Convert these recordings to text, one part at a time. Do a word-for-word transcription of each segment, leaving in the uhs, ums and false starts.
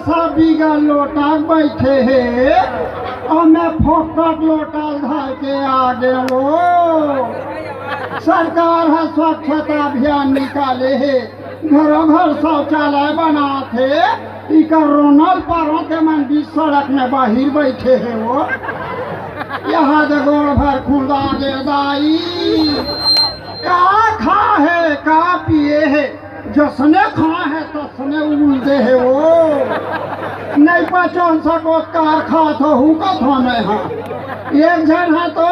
सब बिगर लोटा बइठे हे, अउ मैं फोकट लोटा धर के आ गेंव। सरकार ह स्वच्छता अभियान निकाले हे, घरों घर शौचालय बनात हे, इकर रोनल पारों के मन बीच सड़क में बाहिर बइठे हे वो। यहाँ दे गोड़ भर खुंदा गे दाई, का खा हे, का पिए हे, जसने खा हे, तसने उल दे हे वो। नहीं पचोन सको, कार खात हो, हूँ कथो नहीं हाँ। एक झन हा तो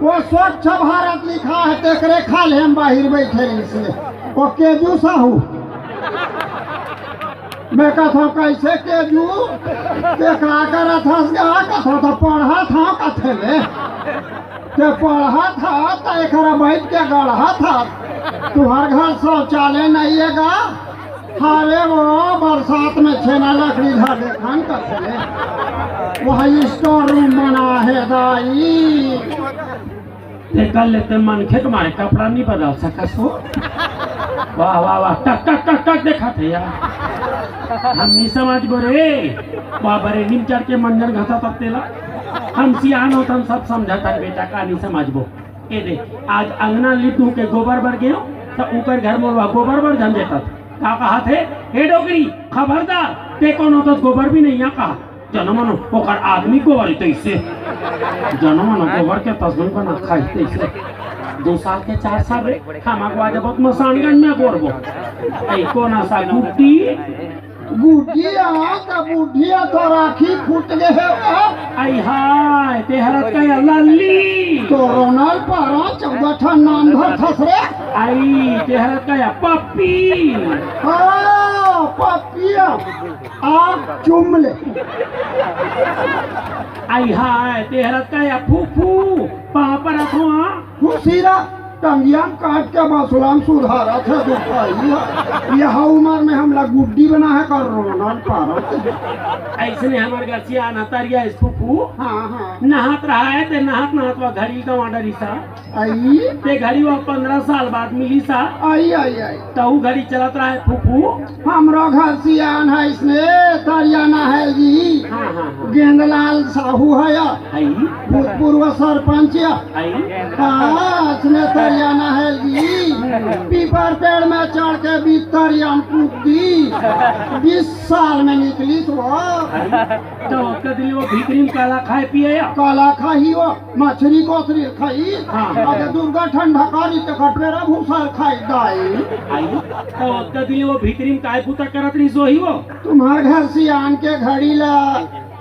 वो स्वच्छ भारत लिखा हे, तेकरे खा ले हम बाहिर बइठे इसलिए। वो केजू साहू। मैं कथो, "कैसे केजू? ते का करत हस गा?" कथो, "तो पढ़त हँव," कथे ले। "ते पढ़त हस, त एकरा बइठ के गढ़त हस। तुँहर घर शौचालय नहीं हे गा?" अरे वो बरसात में छेना लकड़ी धर देथन कथे ले। वही स्टोर रूम बना हे दाई। ते कर लेते मनखे के मारे कपड़ा नहीं बदल सकस हो। वाह, वाह, वाह, टक, टक, टक, टक देखत हे यार। हम नहीं समझबो रे। वाह, बरे नीम चढ़ के मंजन घसा तब तेला। हम सियान होत, हम सब समझत हन बेटा, का नहीं समझबो। ए दे, आज अंगना लिप धो के गोबर बर गेंव, त ऊपर घर मोर गोबर बर झन देतत। का कहत हे, "ए डोकरी, खबरदार, ते कोनो तो गोबर भी नहीं आ कहा।" जनो मनो, ओकर आदमी गोबर ही तइसे। जनो मनो, गोबर के तसबन बना खाई तइसे। दो साल के चार साल रे, हम अगवा जब मसानगंज में गोरबो। ऐ कोन असा गुड्डी? गुड्डी आ, त बुढ़िया तो राखी फूट गे हे वो। आई हाय, तेहरत का या लल्ली। तो रोनल पारा चौदह ठन नाम धर खसरे। आई, तेहरत का या पप्पी। हाँ, पप्पिया। आ चुम ले। आई हाय, तेहरत का या फूफू, पाँव परत हँव। खुशी रह, टंगिया म काट के बसुला म सुधारत हे दुखाई हे। यह उमर में हमला गुड्डी बना हे कर रोनल पारत। अइसने हमर गसियान तरिया इस फूफू। हाँ, हाँ। नहात रहा हे, ते नहात नहात वा घड़ी गवा डरिस। आई। ते घड़ी वो पन्द्रह साल बाद मिलिस। आई, आई, आई। तहू घड़ी चलत रहा हे फूफू। हमरो घर सियान हे इसने तरिया नहाय जी। हाँ, हाँ, हाँ। गेंदलाल साहू हे या। आई। भूतपूर्व सरपंच या। आई। हाँ, इसने तरिया नहाय जी। पीपर पेड़ में चढ़ के बीच तरिया में कूद दी। बीस साल में निकलिस वो। आई। तो ओतका दिन वो भीतरी में काला खाय पिए या? काला खाही वो। मछरी कोथरी खाई। हाँ। अरे दुर्गा ठंडा करी ते कटोरा भूसा खाई दाई। आई, तो ओतका दिन वो भीतरी में काय बूता करत रहिस होही वो? तुम्हर घर सियान के घड़ी ला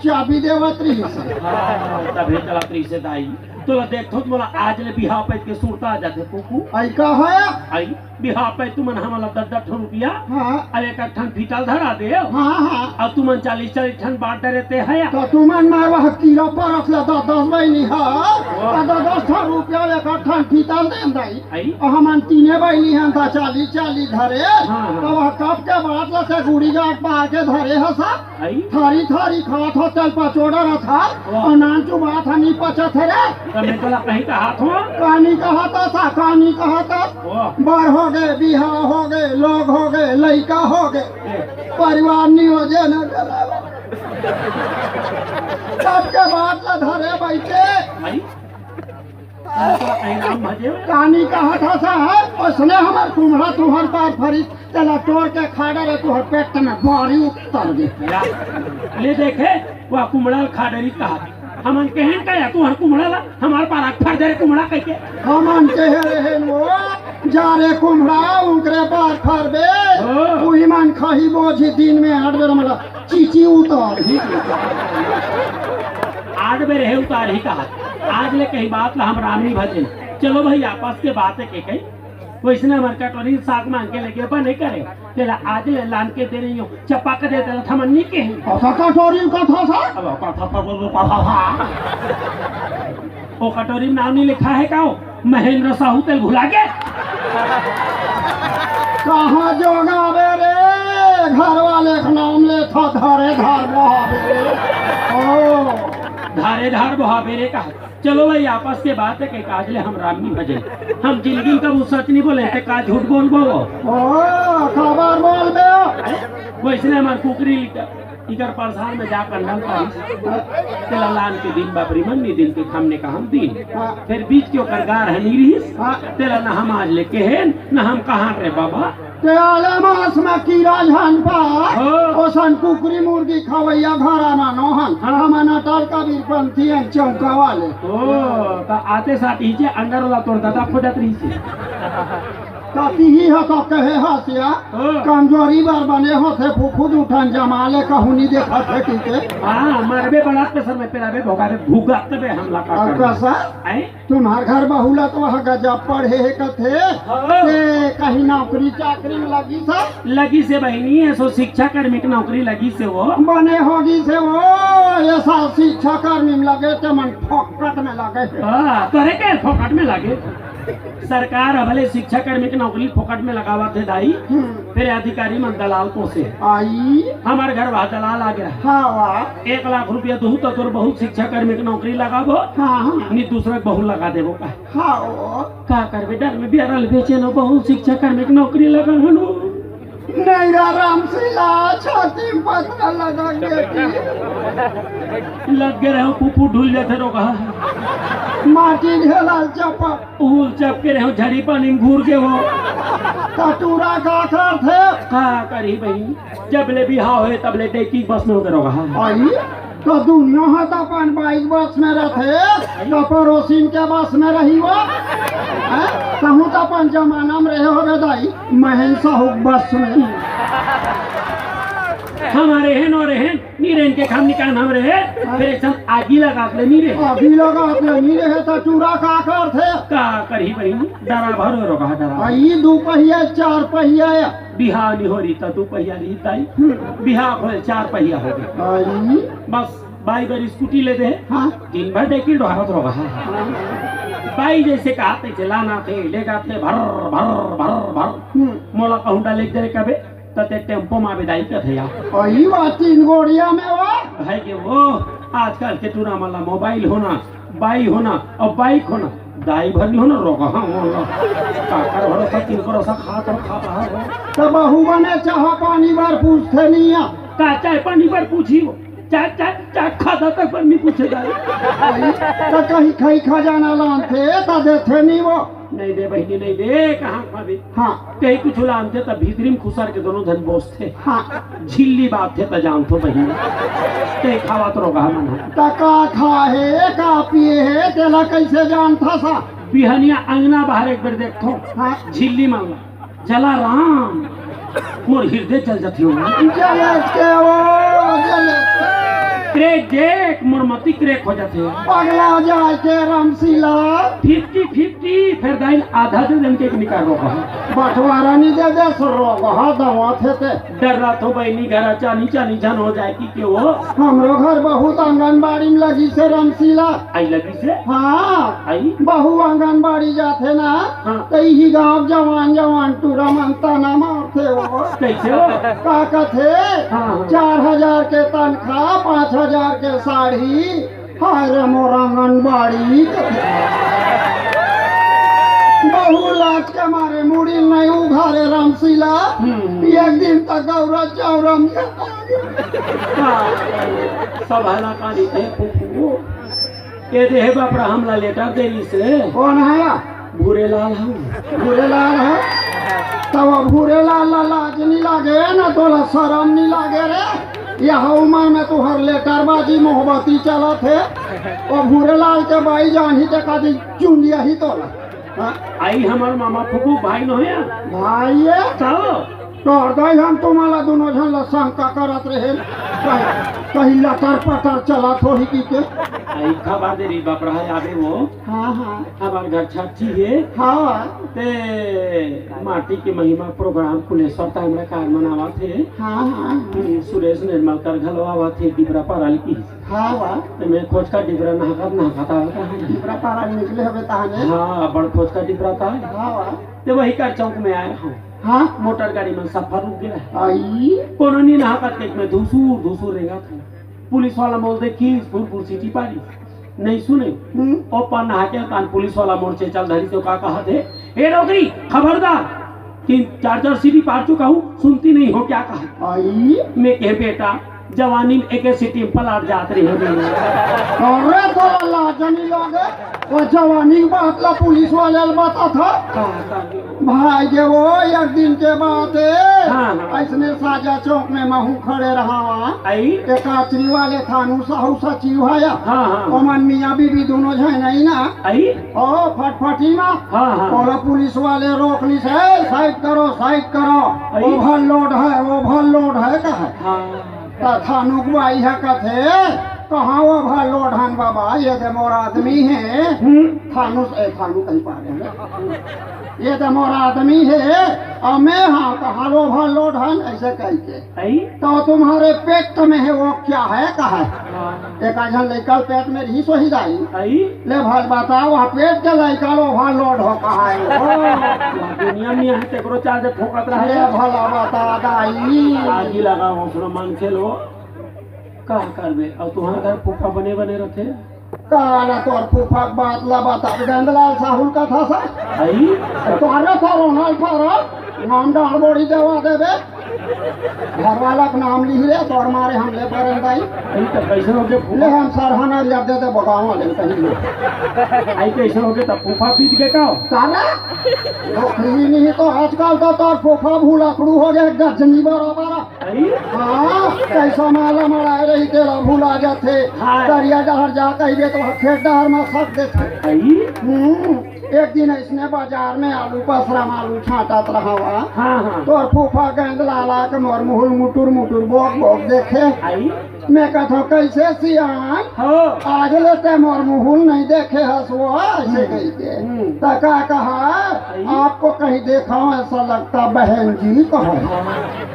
चाबी देवत रहिस। हाँ, तभे चलत रहिस दाई। तोला देखथों त मोला आज ले बिहाव पइत के सुरता आ जाथे फूफू। आई का हे? आई। बिहाव पे तुमन हमन ला दस दस ठन रुपया, हाँ। अउ एक एक ठन फीता ल धरा देव। हाँ, हाँ। अउ तुमन चालीस चालीस ठन बांट डरे ते हया। त तुमन मारवा ह कीरा परस ला दस दस बहिनी ह, वाह। त दस दस ठन रुपया ल एक एक ठन फीता ल देन दाई। आई। अउ हमन तीने बहिनी हन त चालीस चालीस धरे, हाँ, हाँ। त वह कब के बात ला ते गुड़ी गांठ बांध के धरे हस। आई। थारी थारी खात हो, तेल पचोड़ा रथा, वाह। अउ नान चुबात ह, नी पचत हे रे। त मैं तोला कहीं कहत हूँ। का नी कहत हस, का नी कहत हस। वाह। बर हो गे, बिहाव हो गे, लोग हो गे, लइका हो गे, ए। परिवार नियोजन हो गे। सबके बात ला धरे बइठे। आई। कहानी कहत हस, ओइसने हमर कुम्हड़ा तुँहर पार फरिस, तेला टोर के खा डरे, तुँहर पेट में बारी उतर गे। या, ले देखे, वो कुम्हड़ा ल खा डरिस कहत। हमन कहेन का या तुँहर कुम्हड़ा ला, हमर पार फर डरे कुम्हड़ा कहिके। हमन कहे रहेन वो, जा रे कुम्हड़ा, उंकरे पार फरबे, ओ। उही मन खाही बोझी दिन में आठ बेर मला चीची उतारही। आठ बेर हे उतारही कहा। आज ले कहीं बात ला हम राम नहीं भजे। चलो भाई, आपस के बात हे के कहीं। वइसने हमर कटोरी साग मांग के लेगे बने करे। तेला आज ले लान के दे रही हूँ। चपा के दे तेला थमन नहीं के। कथा कटोरी कथा सा? अब कथा, कथा, कथा, कथा। ओ कटोरी में नाम नहीं लिखा हे का हो? महेंद्र साहू तेल भुला गे। कहाँ जोगाबे रे? घर वाले के नाम लेथस, धरे धर बहाबे। ओ, धारे धार बोहाबे रे का। चलो भाई, आपस के बात हे, के काज ले हम राम नहीं भजे। हम जिंदगी में कभू सच नहीं बोले, ते का झूठ बोलबो? ओ, खबर बोलबे। वैसने हमर कुकरी इकर परसार में जा कंडल पारिस। तेला लान के दिन बाबरी मन नी दिन के हमने का हम दिन। हाँ। फिर बीच के ओकर गार हनी रहिस। हाँ। तेला ना हम आज ले केहेन, ना हम कहान रे बाबा। ते आले मास में कीरा झन पा, हाँ। ओसन कुकरी मुर्गी खवैया घराना नोहन। हाँ। हमन अटल कबीरपंथी हन चौका वाले। ओ, त आते साथ ही जे अंडर वाला तोर दादा खोजत रहिस हे। कतिही ह तो कहे हसिया, हाँ। कमजोरी बर बने होथे, फुफुद उठन जमा ले कहूँ नी देखत हे कि के। हाँ, मरबे बड़ा के समय पे रहबे भोगाबे भूगत बे हमला का और करबे। कसा? आए? तुम्हार घर बहू ला तो वह गजब पढ़े हे कथे। हाँ। ते कहीं नौकरी चाकरी में लगिस हे? लगिस हे बहिनी, एसो शिक्षा कर्मी के नौकरी लगिस हे वो। बने होगिस हे वो, एसा शिक्षा कर्मी में लगे ते मन फोकट में लगे हे। हाँ, तोरे के फोकट में लगे। सरकार अब ले शिक्षा कर्मी के नौकरी फोकट में लगावत हे दाई। हम्म। फिर अधिकारी मन दलाल पोसे। आई। हमर घर वहाँ दलाल आ गया। हाँ, वाह। एक लाख रुपया दूँ तो तोर बहू शिक्षा कर्मी के नौकरी लगाबो। हाँ, हाँ। नहीं दूसरा बहू लगा देबो का। हाँ, ओ। का करबे, डर में बियारल बेचे न बहू शिक्षा कर्मी के नौकरी लगा हनु। नहीं रा रामशीला, छाती में पथरा लगा के। लग गए रहो, फूफू ढुल जाते रोगा। माटी ढेला चपक। उहुल चपके रहे हो, झड़ी पानी में घूर के हो। त टूरा का करथे? का करही बहिनी, जब ले बिहाव होए, तब ले डेकी बस में होके रहो। आई, तो दुनिया ह त अपन बाइक बस में रथे, त पड़ोसिन के बस में रही वो। हैं? तहूँ त अपन जमाना में रहे हो रे दाई, महेन साहू बस में। हमारे हैं, नो रहे हैं। नी रेन के खाम निकान हम रहे, फिर एक साथ आगी लगा ले नी रहे। आगी लगा ले नी रहे, त टूरा का करथे? का करही बहिनी, डरा भरो रोगा डरा। आ, ई दू पहिया, चार पहिया या। बिहाव नी हो रही, त दू पहिया रही ताई। हम्म। बिहाव होए, चार पहिया हो गए। आई। बस, बाई बर स्कूटी ले दे। हाँ। दिन भर डेकी डोहरत रोगा। हाँ। बाई जैसे कहा, तैसे लाना थे, ले जाते, भर, भर, भर, भर। हम्म। मोला कहूँ डाले दे कबे, त ते टेम्पो म आबे दाई कथे या। अही बात तीन गोड़िया में वो। भाई के वो, आजकल के टूरा मन ला मोबाइल होना, बाई होना अउ बाइक होना, दाई भर नी होना, रोगहा होना। काकर भरोसा, किन भरोसा, खात अउ खात रहा हो। त बहू बने चाहा पानी बर पूछथे नी या। का चाय पानी बर पूछी वो? चाय, चाय, चाय खाता तक बर नी पूछे दाई। अही, त कहीं खई खजाना लानथे, त देथे नी वो। नहीं दे बहिनी, नहीं दे, कहाँ खाबे? हाँ। कहीं कुछ लानथे त भीतरी में खुसर के दोनों झन बोसथे। हाँ। झिल्ली बांधथे त जानथो बहिनी। ते खावत रोगहा मन ह। त का खाहे, का पिए हे, तेला कैसे जानथस? बिहनिया अंगना बाहर एक बेर देखथो। हाँ। झिल्ली मन ला। जला राम, मोर हृदय जल जथे हो। जलत के वो, जलत के। क्रैक देख, मोर मती क्रैक हो जाथे। पगला जाए के रामशीला। फिफ्टी फिफ्टी, फेर दाई आधा दे देन के निकाल रोगहा। बंटवारा नी दे दे, सो रोगहा दवा थे ते। डर रहा थो बहिनी, घर चानी चानी झन हो जाए कि के वो। हमरो घर बहुत आंगनबाड़ी में लगिस हे रामशीला। आई लगिस हे? हाँ। आई? बहू आंगनबाड़ी जाथे ना, हाँ। त इही गांव जवान जवान टूरा मन ताना मारथे वो। कैसे हो? का कथे? हाँ, हाँ। चार हजार के तनखा, पाँच हजार के साड़ी, हाय रे मोर आंगनबाड़ी। बहू लाज के मारे मुड़ी नहीं उघारे रामशीला। हम्म। एक दिन तक गौरा चौरा में हाँ, सब हला काली थे फूफू। ये दे हे बापरा हमला लेटर दे रही से। कौन है? भूरेलाल हम। भूरेलाल है? तब भूरेलाल ला लाज नहीं लागे ना, तोला शरम नहीं लागे रे। यह उम्र में तुहर लेटरबाजी मोहब्बती चलत हे। वो भूरेलाल के बाई जान ही देखा दी चुंदिया ही तोला। हाँ? आई हमर मामा फूफू भाई नो है? भाई ये? तब? तोर दाई हम तुम्हाला दोनों झन ला शंका करत रहे। कहीं, कहीं लटर पटर चलत होही कि के। आई खबर दे रही बापरा है आबे वो। हाँ, हाँ। हमार घर छठी है। हाँ। ते माटी के महिमा प्रोग्राम कुलेश्वर टाइम ला कार मनावत हे। हाँ, हाँ। हम्म, सुरेश निर्मलकर घलो आवत हे, डिबरा पारा लिखी। हाँ, वाह। ते मैं खोजका डिबरा नहाकत, नहाकत आवत रहा। डिबरा पारा निकले हवे तहाने। हाँ, बड़ खोजका डिबरा था। हाँ, वाह। ते वही कर चौक में आए हूँ। हाँ। मोटर गाड़ी में सफर रुक गया है। आई। कोनो नहीं नहाकत के मैं धुसूर, धुसूर रेंगत हूँ। पुलिस वाला मोर देखिस, फुर फुर सीटी पारिस, नहीं सुने। हम्म। ओ पान नहा के तान पुलिस वाला मोर चेचल धरिस, तो का कहत हे, "ए डोकरी, खबरदार, तीन चार चार सीटी पार चुका हूँ, सुनती नहीं हो क्या?" कहा। आई। मैं कहे, "बेटा, जवानी में एक सीटी में पलट जात रही हो।" अरे तोला लाज नहीं लागे? वो जवानी के बात ला पुलिस वाले ला बता था। कहा, कहा। भाई के वो एक दिन के बात है, हाँ, हाँ। ऐसने साजा चौक में महू खड़े रहा वहाँ। आई? एक काचरी वाले थानू साहू सचिव है या? हाँ, हाँ। ओमन मियाँ बीबी दोनों झन नहीं ना? आई? ओ फटफटी मा। हाँ, हाँ। ओला पुलिस वाले रोक लिस, "ए, साइड करो, साइड करो।" आई? "ओवरलोड है, ओवरलोड है," कहा। हाँ। त थानू के बाई ह कथे, "कहाँ ओवरलोड हन बाबा, ये दे मोर आदमी है।" हम्म। थानू, ए, थानू कहीं पा गए। "ये दे मोर आदमी है, अउ मैं हाँ, कहाँ ओवरलोड हन?" ऐसे कह के। आई? "तो तुम्हारे पेट में है, वो क्या है?" कहा। हाँ। एक आध झन लइका पेट में रही सोही दाई। आई? "ले भाई बताओ, वहाँ पेट के लइका ओवरलोड हो कहा है वो?" दुनिया में यहाँ तेकरो चार्ज ठोकत रहे। ले भला बता दाई। आगी लगा हौसला मान खेलो। का करबे? अब तुम्हारे घर फूफा बने बने रहते। काला तोर फूफा के बात ला बता, गंदलाल साहुल का था सा। आई? तोरे तो रोनाल्ड फारम, नाम डांड बोड़ी देवा देबे। घर वाला के नाम लिख ले, तोर मारे हम ले परेन दाई। आई तो कैसे हो गए ले फूफा? हम सरहन और जब दे दे बगावा ले कहीं ले। आई कैसे हो गए तब फूफा पीट के का? काला? नौकरी नहीं तो आजकल तो तोर फूफा भूलकड़ू हो गए, गजनी बराबर। आई? हाँ, कैसा माला मड़ाए रही तेला भुला जाथे। हाँ। करिया डहर जा कहिबे तो खेत डहर में सक देथे। आई? हम्म, एक दिन ऐसने बाजार में आलू पसरा में आलू छांटत रहा वा। हाँ, हाँ। तोर फूफा गंदलाल के मोर मुहुल मुटुर मुटुर बोक बोक देखे। आई? मैं कहता हूँ, "कैसे सियान? हाँ। आज ले ते मोर मुहुल नहीं देखे हस वो," ऐसे हम्म। कह के। हम्म। त का कहा, आई? "आपको कहीं देखा हूँ, ऐसा लगता बहन जी कहा।"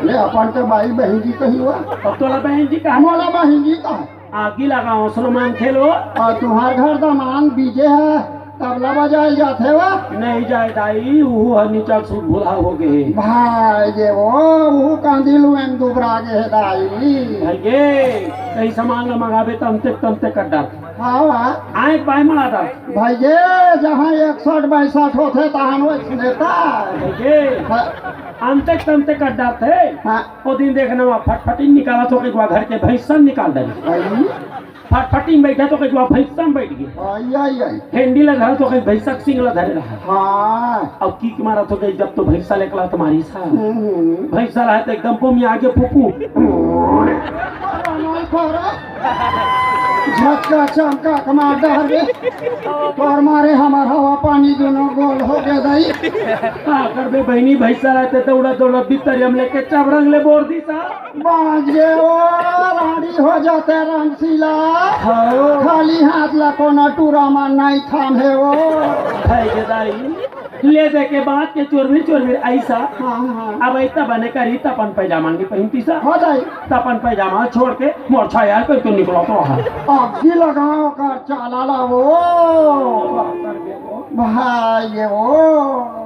ले अपन तो बाई बहन जी कही हुआ। अब तोला बहन जी कहा? मोला बहन जी कहा। आगी लगाओ, सुलमान खेलो। और तुम्हार घर दामान बीजे है, तबला बजाए जाथे वा? नहीं जाए दाई, उहू हर नीचा सुध भुला हो गए। भाई गे वो, उहू कांदी लुएन दुबरा गे हे दाई। भाई गे, कहीं सामान ला मंगाबे त अंते तंते कर डाल। हाँ, हाँ। आए बाय मड़ा डाल। भाई गे, जहाँ इकसठ बासठ होथे, तहाँ वो नेता। भाई गे, हाँ। अंते तंते कर डालथे। हाँ। ओ दिन देखना वहाँ फटफटी निकाला तो कहीं घर के भैंसन निकाल दे। भाई। फटफटी में बैठा तो कहीं वहाँ भैंसा में बैठ गए। आई, आई, आई। हेंडी ला धरा तो कहीं भैंसा के सिंग ला धरे रहा। हाँ। अब किक मारा तो कहीं जब तो भैंसा लेकला तुम्हारी सा। हम्म। भैंसा रहा तो एकदम बोमी आगे फूफू। झटका चमका कमा डहर रे। तोर मारे हमार हवा पानी दोनों गोल हो गए दाई। का करबे बहिनी, भैंसा रहते दौड़ा दौड़ा भीतर हम लेके चबरंग ले बोर दी सा। बांच गे ओ, रांडी हो जाते रामशीला। हाँ। खाली हाथ ला कोनो टूरा मा नहीं थामे ओ। भाई के दाई, ले दे के बात के चोरबीर चोरबीर ऐसा। हाँ, हाँ। अब ऐसा बने करी त अपन पैजामा नहीं पहनती सा। हो जाई। त अपन पैजामा छोड़ के मोर छाया पे तो निकला तो है। अग्गी लगाओ कर चाला ला वो। भाई ये वो।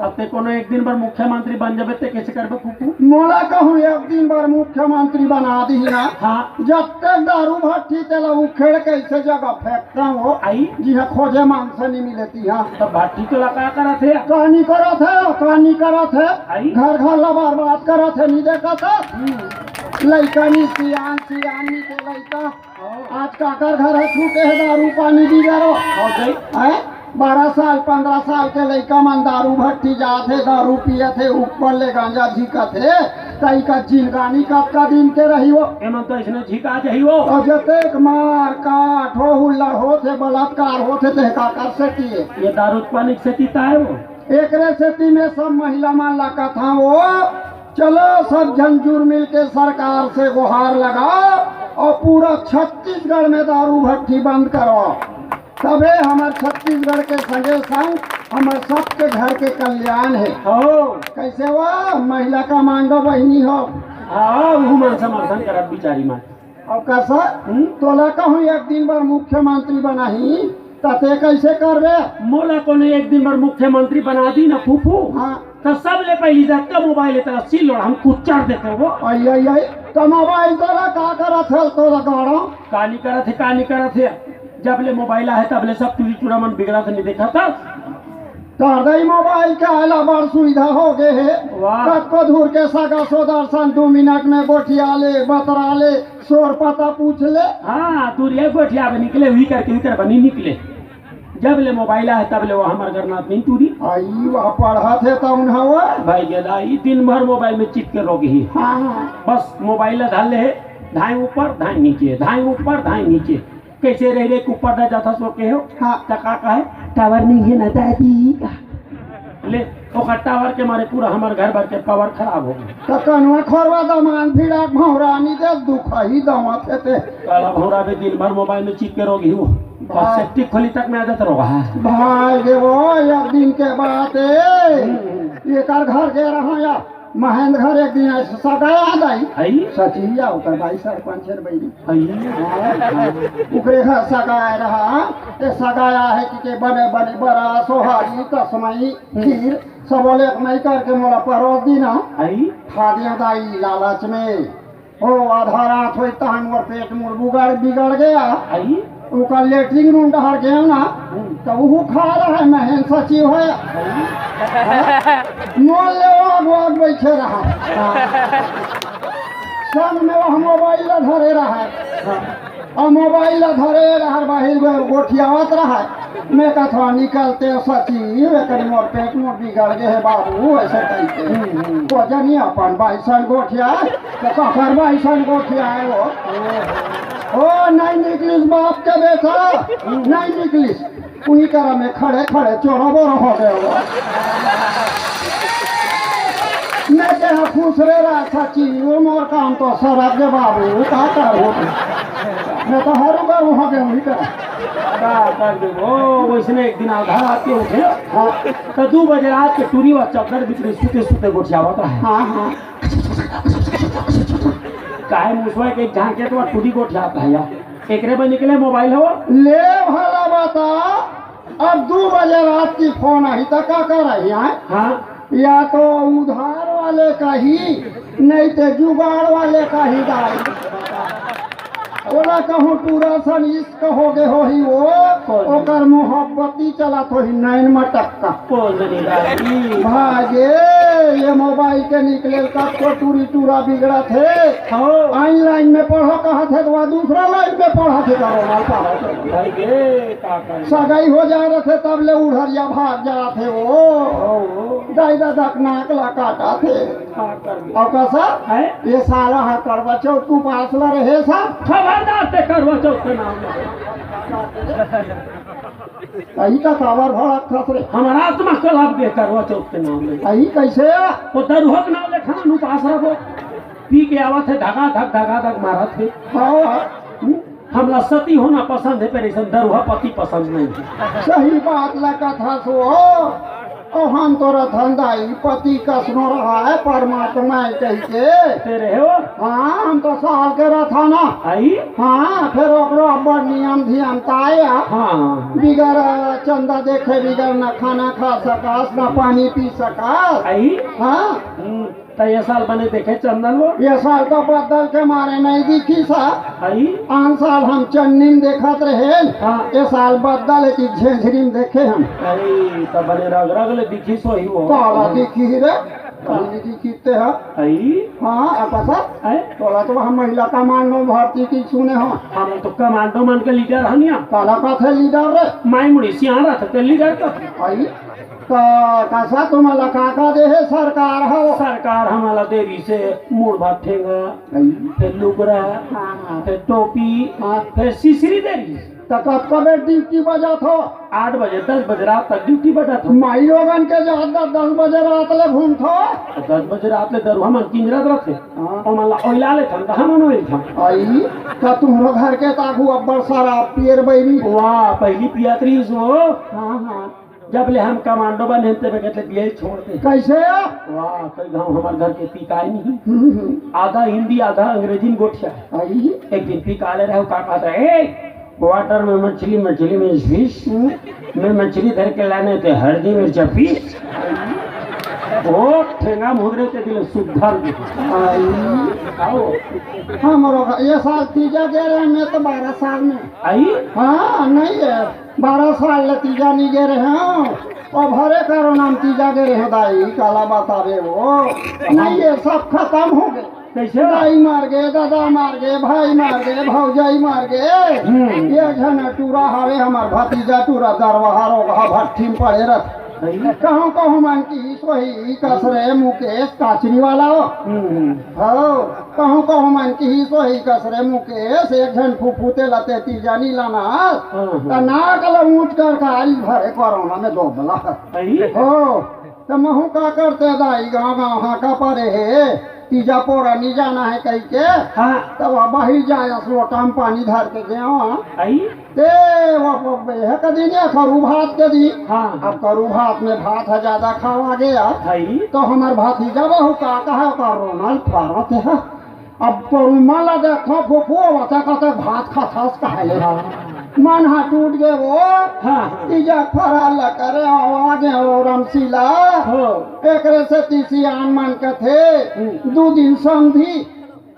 अब ते कोनो एक दिन बर मुख्यमंत्री बन जाबे ते कैसे करबे फूफू? मोला कहूँ एक दिन बर मुख्यमंत्री बना दी ना। हाँ। जब तक दारू भट्टी तेला उखेड़ के ऐसे जगह फेंकता हो, आई? जिहाँ खोजे मांस नहीं मिले तिहाँ। तब भट्टी तोला का करत हे? का नहीं करत हे, का नहीं करत हे? आई? घर घर ला बर्बाद करत हे, नहीं देखत हे? हम्म। लइका नहीं सियान, सियान नहीं ते लइका। हाँ। आज काकर घर हे छूटे हे दारू पानी बिगड़ो। हो गई। हैं? बारह साल, पन्द्रह साल के लइका मन दारू भट्टी जात हे, दारू पियत हे, ऊपर ले गांजा झिकत हे, त इका जिनगानी कतका दिन के रही वो? एमन तो इसने झिका जही वो। अउ जतेक मार काट हो, हुल्लड़ होत हे, बलात्कार होत हे, ते काकर सेती हे? ये दारू पानी के सेती ताय वो। एकरे सेती में सब महिला मन ला कथा वो, चलो सब झन जुर मिल के सरकार से गुहार लगाओ अउ पूरा छत्तीसगढ़ में दारू भट्टी बंद करो। तबे हमर छत्तीसगढ़ के संगे संग हमर सबके घर के कल्याण हे। हो। कैसे हुआ? महिला कमांडो बहिनी हो। हाँ, उहू मन समर्थन करत बिचारी मन। अउ कसा? हम्म? तोला कहूँ एक दिन बर मुख्यमंत्री बनाही, त ते कैसे करबे? मोला कोनो एक दिन बर मुख्यमंत्री बना दी ना फूफू। हाँ। त सबले पहिली जतका मोबाइल हे, तेला सील लोड़ा हम कुचर देते वो। आई, आई, आई। त मोबाइल तोला का करत हे, तोला गाड़ा? का नी करत हे, का नी करत हे? जब ले मोबाइल आहे, तब ले सब टूरी टूरा मन बिगड़त हे, नी देखत हस? तोर दाई मोबाइल के आए ले बड़ सुविधा हो गे हे। वाह। कतको दूर के सगा सोदर सन दू मिनट में गोठिया ले, बतरा ले, सोर पता पूछ ले। हाँ, दूरिया गोठिया बनी निकले, उही करके, उही कर बनी निकले। जब ले मोबाइल आहे, तब ले वो हमर घर नात नहीं टूरी। आई, वह पढ़त हे त उन्हा वो। भाई गेला, ई दिन भर मोबाइल में चिपके रह गे हे। हाँ, हाँ। बस मोबाइल ला धर ले हे, धाई ऊपर, धाई नीचे, धाई ऊपर, धाई नीचे। कइसे रहि रहि के ऊपर न जाथस वो कहे हो? हाँ। त का कहे? टावर नइ हे ना दादी। ले, ओकर टावर के मारे पूरा हमर घर भर के पावर खराब हो गे। त कनवा खोरवा दमांद भिड़ा भौंरा नी दे दुखही दवा थे ते। काला भौंरा भी दिन भर मोबाइल में चिपके रह गे हो। बस भाई। सेप्टिक खोली तक में आ जात रहा। भाई रे वो, एक दिन के बात हे। हम्म। एकर घर गे रहा या महेंद्र घर एक दिन ऐसे सगाई आ गई। आई? सचिया ओकर भाई सरपंच हे बहिनी। आई? हाँ, हाँ। ओकरे घर सगाई रहा, ए सगाई आहे कि के बने बने बरा, सोहारी, तसमई, खीर, सब ओले एक मई करके मोला परोस दीना। आई? खा दिया दाई लालच में। ओ आधा रात होई तहन मोर पेट मोर बुगड़ बिगड़ गया। आई? ओकर लेटरिन रूम डहर गेंव ना, हम्म। त उहू खा रहा है, महेंद्र सचिव है। मोल ले आग आग बैठे रहा। संग में वह मोबाइल ला धरे रहा। और मोबाइल ला धरे रहा, बाहिर गो-, गोठियावत रहा। मैं कथवा निकलते सचिव, एकर मोर पेट मोर बिगड़ गए है बाबू, ऐसे कहते। हम्म, हम्म। वो जनी अपन बाइसन गोठिया, तो ककर बाइसन गोठिया है वो। ओ, नहीं निकलिस बाप के बेटा, नहीं निकलिस। उही करा में खड़े खड़े चोरा बोरा हो गए वो। मैं कहा खुश रे रहा सचिव, मोर काम तो सरक गे बाबू, का कर हो? मैं तो हरू गरू हो गए उही करा। का कर दे वो, वैसने एक दिन आधा रात के उठे, हाँ। तो दू बजे रात के टूरी वा चद्दर बिछरी सुते सुते गोठियावत रहा। हाँ, हाँ। काहे मुसवा के झांके तो टूरी गोठियात है या? एकरे में निकले मोबाइल हो? ले भला बता, अब दू बजे रात की फोन आई तो का कर रही है? हाँ। या तो उधार वाले का ही, नहीं तो जुगाड़ वाले का ही दाई। ओला कहूँ टूरा सन इश्क हो गए हो ही वो, कौन? ओकर मोहब्बती चलत हो ही नैन मटक्का। कौन नहीं दाई? भागे, ये मोबाइल के निकले का को टूरी टूरा बिगड़त हे। हाँ। ऑनलाइन में पढ़ो कहत हे तो वह दूसरा लाइन में पढ़त हे, करो ना पढ़ो। भाई गे, का करी? सगाई हो जा रहे थे तब ले उढ़रिया भाग जा रहे थे वो। ओ, ओ। दाई दादा के नाक ला काटा थे। का कर दे? और कैसा? हैं? ये साला हा करवा चौथ को पास ला रहे सा। खबरदार ते करवा चौथ के नाम ले। अही का काबर भड़क खस रे। हमारा आत्मा कलाप दे करवा चौथ के नाम ले। अही कैसे? वो दरुहा के नाम ले खान उपास रखो। पी के आवत हे धगा धक, धगा धक मारत हे। हाँ। हम्म? हमला सती होना पसंद हे, पर ऐसन दरुहा पति पसंद नहीं हे। सही बात ला कथा सो। ओ हम तोरा धंधाई पति कसनो रहा है परमात्मा है कह के। तेरे हो? हाँ, हम तो साल के रहा था ना। आई? हाँ, फिर ओकरो अब्बड़ नियम धियम ताया। हाँ। बिगर चंदा देखे, बिगर ना खाना खा सकास, ना पानी पी सकास। आई? हाँ। हम्म। त ये साल बने देखे चंदन वो? ये साल तो बदल के मारे नहीं दिखी सा। आई? आन साल हम चन्नी में देखत रहे। हाँ। ये साल बदल है कि झेंझरी में देखे हम। आई, त बने रग रग ले दिखी सो ही वो। काला दिखी रे? काला दिखी कितने है? आई? हाँ, अब पता? आई? तोला तो हम महिला कमांडो भर्ती की सुने हो। हम तो कमांडो मन के लीडर हन या। काला का थे लीडर रे? माई मुड़ी सियान रहते लीडर का। आई? त कसा तुम्हाला का का दे हे सरकार हो? सरकार हमला दे रही से मुड़ भात ठेंगा, हई। फिर लुगरा, हाँ, हाँ। फिर टोपी, हाँ। फिर सिसरी दे रही। त कतका बेर ड्यूटी बजात हो? आठ बजे, दस बजे रात तक ड्यूटी बजात हो। माई लोगन के जात दस बजे रात ले घूमत हो। त दस बजे रात ले दरुहा मन किंजरत रथे। हाँ। ओमन ला ओइला लेथन, त हमन ओइलथन। आई, त तुम्हरो घर के ताकू अब्बड़ सारा पियर बैरी। वाह, पहली पियात रही सो। हाँ, हाँ। जब ले हम कमांडो बने हन, तेबे के ले बियाह छोड़ दे। कैसे? वाह, कई गाँव हमर घर के पिकाय नहीं। हम्म, हम्म। आधा हिंदी, आधा अंग्रेजी में गोठिया है। आई। एक दिन पिका ले रहे हो, का कहता है, "ए, वाटर में मछली, मछली में फिश, हम्म। मैं मछली धर के लाने थे हल्दी मिर्चा पीस।" ओ ठेंगा मुहरे के दिल सुधर दे। आई। आओ। हमरो घ-, ये साल तीजा गे रहे मैं तो बारह साल में। आई? हाँ, नहीं है, बारह साल ले तीजा नहीं गे रहे हँव। अब हरे कोरोना म तीजा गे रहे हँव दाई, काला बताबे वो। नहीं, ये सब खतम हो गे। कइसे? दाई मर गे, दादा मर गे, भाई मर गे, भौजाई मर गे। हम्म। एक झन टूरा हवे हमर भतीजा टूरा दरवाहा रोगहा भट्ठी म पड़े रथे। सही। कहूँ कहूँ मन किहिस होही कस रे मुकेश काचरी वाला। हम्म। हव, कहूँ कहूँ मन किहिस होही कस रे मुकेश, एक झन फुफू तेला ते तीजा नी लानस। हाँ, हाँ। त नाक ल ऊँच कर कारिस भरे कोरोना में दोबला। सही। हो, त महूँ का करते दाई, गाँव गाँव हाँका परे हे, तीजा पोरा नी जाना हे कहिके। हाँ। त वो बाहिर जायस लोटा म पानी धर के गेंव। आई? ते वो, वो, ये कदी नहीं, करू भात कदी। हाँ। अब करू भात में भात ह ज्यादा खावा गया। आई? त हमर भतीजा बहू का कहा, कोरोना ल फरत हे। अब कोरोना ला देखो, फुफू, वता कते भात खाथस कहे ले। हाँ। मन हा टूट गे वो। हाँ। तीजा फराल ला करे, आवा गे वो रमसीला। हो। एकरे सेती सियान मन कथे, हम्म। दू दिन समधी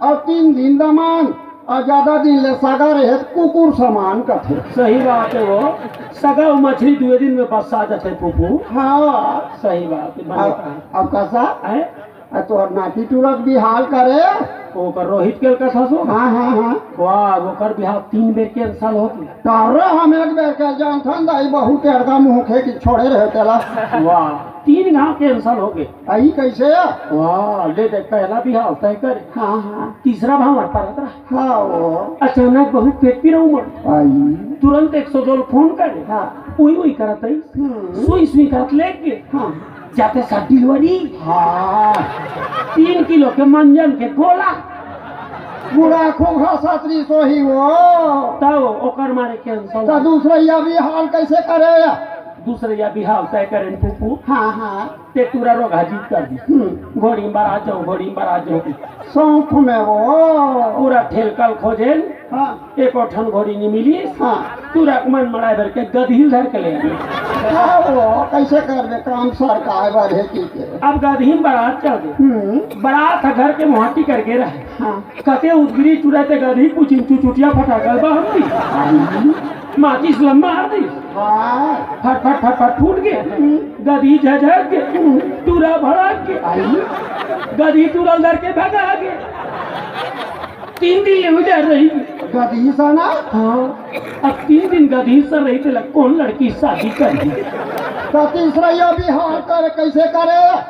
अउ तीन दिन दमान, अउ ज्यादा दिन ले सगा रहे त कुकुर समान कथे। सही बात हे वो। सगा अउ मछली दुए दिन में बस्सा जाथे फुफू। हाँ। सही बात हे, बने अब, कहा। अब कसा? हैं? आ तोहर नाती टूरा के बिहाव करे? ओकर रोहित के कथा सो? हाँ, हाँ, हाँ। वाह, ओकर बिहाव तीन बेर cancel हो गे। तारो हम एक बेर के जानथन दाई, बहुत एड़गा मुँह खे कि छोड़े रहे तेला। वाह, तीन घाव cancel हो गे। आई कइसे? वाह, ले दे, पहला बिहाव तय करे। हाँ, हाँ। तीसरा भांवर परत रहा। हाँ, वो। अचानक बहुत पेट पीरा उमड़। आई। तुरंत एक सौ दो ल फोन करे। हाँ। उई उई करत रही। हम्म। सुई सुई करत लेके। हाँ। जाते साथ delivery। हाँ। तीन किलो के मंजन के गोला। बूढ़ा खोखा सातरी सोही वो। तब ओकर मारे cancel। त दूसरा या बिहाव कइसे करे? दूसरा या बिहाव तय करेन फूफू। हाँ, हाँ। ते टूरा रोगहा जिद कर दिस। हम्म। घोड़ी में बरात जाओ, घोड़ी में बरात जाओ। सौंफ में वो। पूरा ठेलका ल खोजेन। हाँ। एको ठन घोड़ी नी मिलिस। हाँ। टूरा के मन मड़ाए बर के गदही ल धर के ले आए। हाँ, वो कइसे करबे काम सरकार बर हे कि के। अब गदही में बरात चल दे। हम्म। बरात ह घर के मोहाटी करके रहे। हाँ। कते उदगिरी टूरा ते गदही कुछ इंचू चुटिया फटाका बाहर दी। माचिस ल मार दिस। हाँ। फट, फट, फट, फट फूट गे। हम्म। गदही झझक गे। हम्म। टूरा भड़क गे। आई। गदही टूरा ल धर के भगा गे। तीन दिन ले उधर रही। गदही सन? हाँ। अब तीन दिन गदही सन रही, तेला कौन लड़की शादी करही? त तीसरा या बिहाव करे, कइसे करे?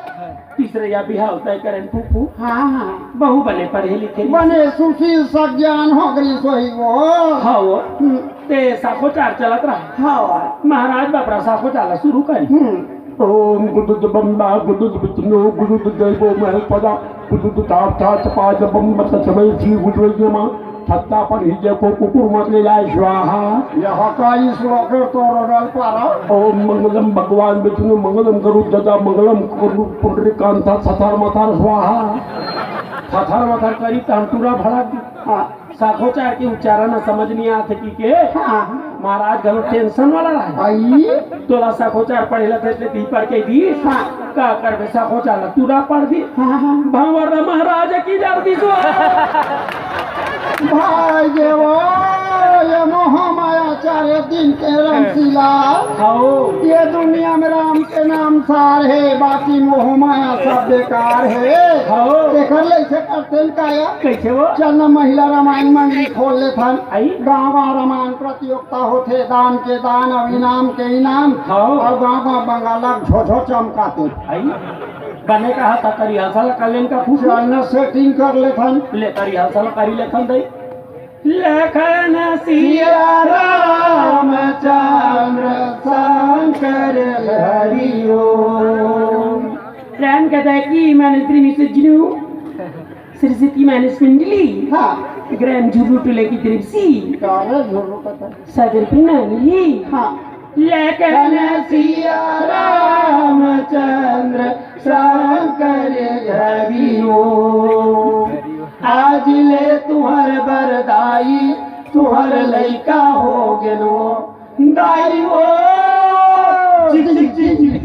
तीसरा या बिहाव तय करेन फूफू। हाँ, हाँ। बहू बने पढ़े लिखे। बने सुशील सज्ञान हो गई सोही वो। हाँ वो। हम्म। ते साखोचार चलत रहा। हाँ। महाराज बापरा साखोचार ला शुरू करी। हम्म। ओम गुरुद ब्रह्मा गुरुद विष्णु गुरुद देवो महेश्वरा गुरुद साक्षात पाद ब्रह्म तस्मै श्री गुरुवे नमः। छत्ता पर ही देखो कुकुर मत ले जाए स्वाहा। यह का ही श्लोक है तो रोनल पारा। ओम मंगलम भगवान विष्णु मंगलम गरुड़ ध्वजा मंगलम कुरु पुंडरीकांता सथर मथर स्वाहा। सथर मथर करी त हम टूरा भड़क दी। हाँ। साखोचार के उच्चारण समझ नहीं आते कि के। हाँ। महाराज घलो tension वाला रहा। आई। तोला साखोचार पढ़े ला देते दी पढ़ के दी। हाँ। का करबे साखोचार ला टूरा पढ़ दी। हाँ, हाँ। भंवर महाराज की जय दी सो। भाई देवो, ये मोह माया चारे दिन के रमसीला। हव। ये दुनिया में राम के नाम सार हे, बाकी मोह माया सब बेकार हे। हव। तेकर ले से करते न काया। कइसे वो? चल न महिला रामायण मंडली खोल लेथन। आई। गाँव गाँव रामायण प्रतियोगिता होथे, दान के दान अउ इनाम के इनाम। हव। अउ गाँव गाँव बंगाला झोझो चमकाते। आई। बने कहा था, करी हंसा ला कर लेन का खुश। चल न setting कर लेथन। ले करी हंसा ला करी लेथन दई। लखन सिया रामचंद्र शंकर हरि ओम। राम कथा की मानस प्रेमी सज्जनों, सरस्वती मानस मंडली। हाँ। ग्राम झुर्रू टोला की तरफ से। का रे झुर्रू कथा? सागर प्रणाली। हाँ। लखन सिया रामचंद्र शंकर हरि ओम। आज ले तुहर बरदाई, तुहर लइका हो गेनो दाई ओ। चिक, चिक, चिक, चिक।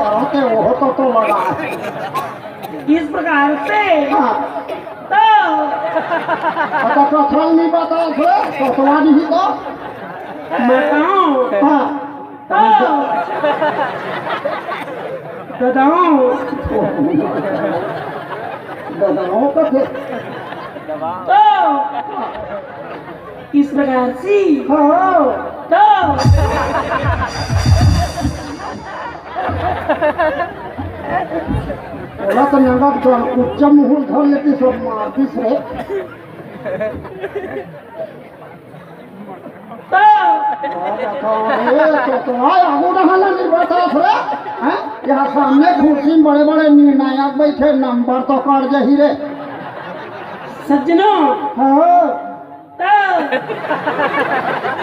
पारा ते वो तो, तो लगा। इस प्रकार से हाँ। तो अच्छा, कथल नहीं बता थे, तो तुम्हारी ही तो। बताऊं? हाँ। तो ददाऊं। ददाऊं का थे। तो इस प्रकार से हाँ। तो बोला तो नंगा तो उच्च मुहूर्त धर लेती, सब मारती से। तो अरे तो आय आगू डहर ला नहीं बता रे। हैं? यहाँ सामने कुर्सी में बड़े-बड़े निर्णायक बैठे, नंबर तो कट जाही रे। सज्जनो। हाँ। तो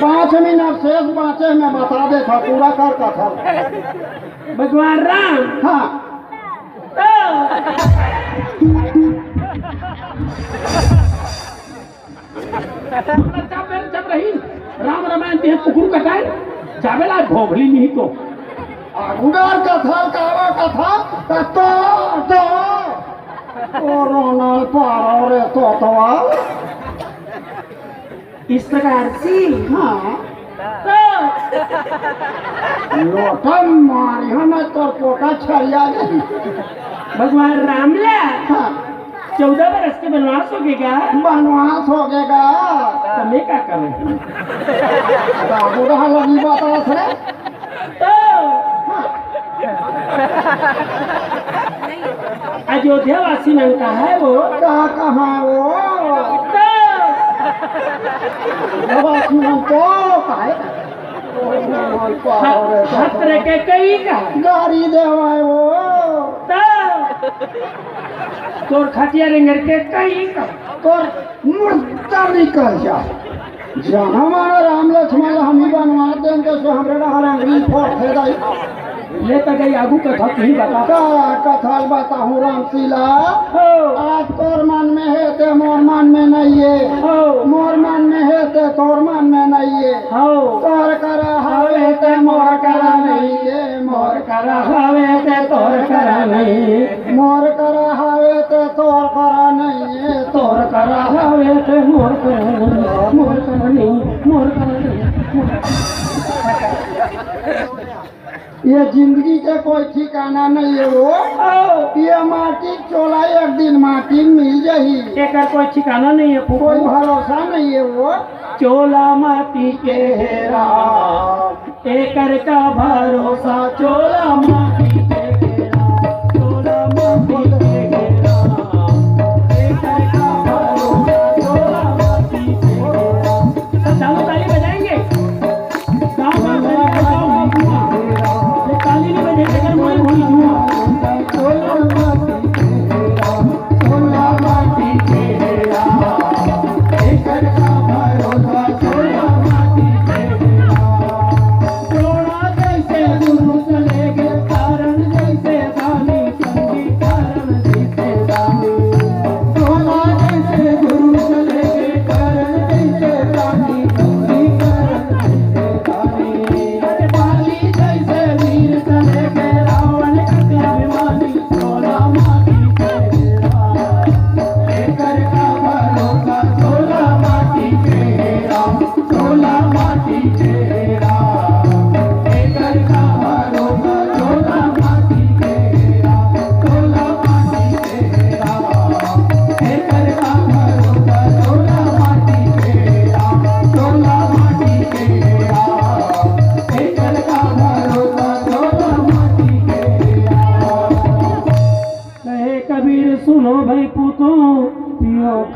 पाँच मिनट शेष बाँचे, मैं बता देथों, पूरा कर कथा। भगवान राम। हाँ। तो जब, जब रही राम रमायन ते कुकुर कटाए, जाबे ला भोभली नहीं तो। आगू डहर कथा, कावा कथा, त तो, तो। ओ रोनल पारो रे तोतवा। इस प्रकार से हाँ। तो लोटा मारी हम तोर पोटा छरिया गई। भगवान राम ला हाँ। चौदह बरस के बनवास हो गए का? बनवास हो गए का? तो मैं का करूं? बाबू रहा लगी बता रे। तो अयोध्या वासी मन का है वो। का कहाँ वो? तो अयोध्या वासी मन तो का है? खतरे के कई का गाड़ी देवाए वो। तो तोर खटिया रेंगर के कई का तोर मुर्दा निकल जा। जाना माना राम लक्ष्मण ला हम ही बनवा देंगे, सो हमरे डहर अंगरी फोड़ दे दाई। ले त गई आगू कथा तुही बता। का कथा बताहूँ रामशीला? हो। आज तोर मन में हे ते मोर मन में नहीं है। हो। मोर मन में हे ते तोर मन में नहीं है। हो। तोर करा हवे ते मोर करा नहीं है। मोर करा हवे ते तोर करा नहीं। मोर करा हवे ते तोर करा नहीं है। तोर करा हवे ते मोर करा नहीं। मोर करा नहीं, मोर करा नहीं, मोर करा नहीं। ये जिंदगी के कोई ठिकाना नहीं है वो। आओ। ये माटी चोला एक दिन माटी मिल जाही। एकर कोई ठिकाना नहीं है फूफू। कोई भरोसा नहीं है वो। चोला माटी के हेरा, एकर का भरोसा। चोला माटी के हेरा, चोला माटी के हेरा, एकर का भरोसा। चोला माटी के हेरा। सब ताली बजाएंगे।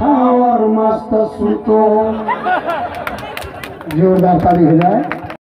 और मस्त सुतो। जोरदार ताली हो जाए।